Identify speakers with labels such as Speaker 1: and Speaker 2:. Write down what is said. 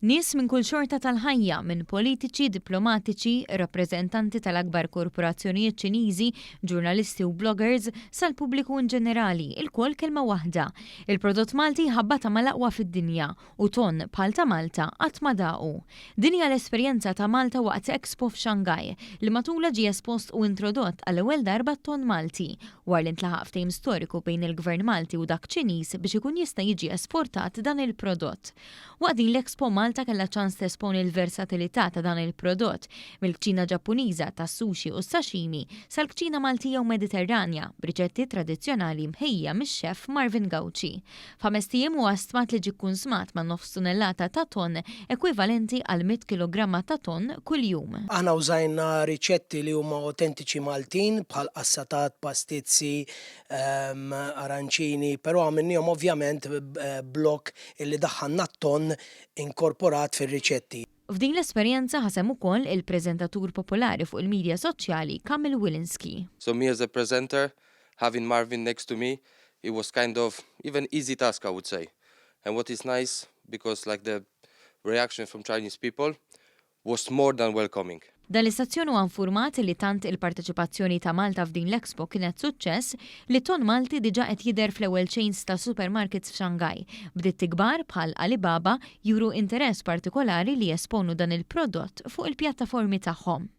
Speaker 1: Nies minn kull xorta tal-ħajja, minn politiċi, diplomatiċi, rappreżentanti tal-akbar korporazzjonijiet Ċiniżi, ġurnalisti u bloggers, sal-pubbliku in ġenerali, ilkoll kelma waħda. Il-prodott Malti ħabbata mal-aqwa fid-dinja u ton bħal ta' Malta qatt ma daqu. Din hija l-esperjenza ta' Malta waqt Expo f'Shanghai, li matulha ġie espost u introdott għall-ewwel darba t-ton Malti, wara li ntlaħaq ftehim storiku bejn il-Gvern Malti u dak Ċiniż biex ikun jista' jiġi esportat dan il-prodott. Waqt din l-Expo Malta kellha ċans tesponi l-versatilità ta' dan il-prodott, mill-kċina Ġappuniża tas-sushi u s-sashimi sal-kċina Maltija u Mediterranja b'riċetti tradizzjonali mħejjija mix-chef Marvin Gauci. F'ħamest ijiem huwa stmat li ġie kkunsmat ma' nofs tunnellata ta' tonn, ekwivalenti għal 100 kilogramma ta' tonn kuljum.
Speaker 2: Aħna użajna riċetti li huma autentiċi Maltin bħal qassatat, pastizzi, arancini, però għamilnihom ovvjament blok illi daħħalna t-ton inkorporat fir-riċetti.
Speaker 1: F'din l-esperjenza ħa sehem ukoll il-preżentatur popolari fuq il-medja soċjali Kamil Wilinski.
Speaker 3: So me as a presenter, having Marvin next to me, it was kind of even easy task, I would say. And what is nice, because like the reaction from Chinese people was more than welcoming.
Speaker 1: Dan l-istazzjon huwa informat li tant il-parteċipazzjoni ta' Malta f'din l-Expo kienet suċċess li ton Malti diġa qed jidher fl-ewwel chains ta' supermarkets f'Shanghai. B'ditti kbar bħal Alibaba juru interess partikolari li jesponu dan il-prodott fuq il-pjattaformi tagħhom.